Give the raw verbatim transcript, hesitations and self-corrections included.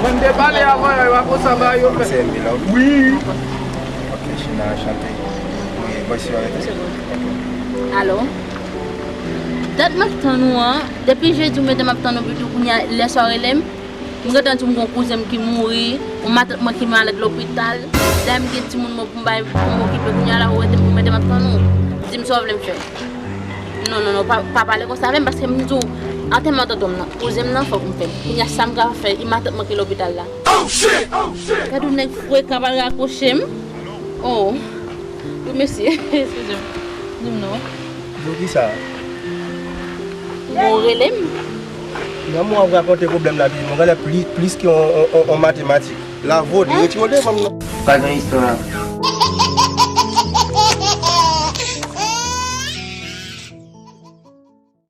Mwen te pale avan, yo pa konsa ba yo fè. Se M B la. Wi. Ok, China, chante. Wi, voice yo arete. Alo? Dat m ap tann ou an, depi jedi ou mete m ap tann ou, pitou kounye a lè sa w rele m. M gentan di w m gon kouzen m ki mouri, yon matant mwen ki malad lopital. Dayè m gen timoun mwen pou m bay pou m okipe, kounye a la ou rete m pou mete m ap tann ou. Di m sa w vle m fè. Non, non, non, pa, pa pale konsa avè m paske m di w, antèman tonton m nan, kouzen m nan fòk m fè l. Kounye a sa m ka fè, e matant mwen ki lopital la. Gade yon nèg frekan pral rakwoche m. Oh. Wi mesye, eskize m. Di m non. Pou kisa? Bon, rele m. Nan mwen ap rakonte pwoblèm la, mwen gade plis, plis ke yon, yon, yon, yon matematik. La vòd, retire w devan m nan. Pa gen istwa.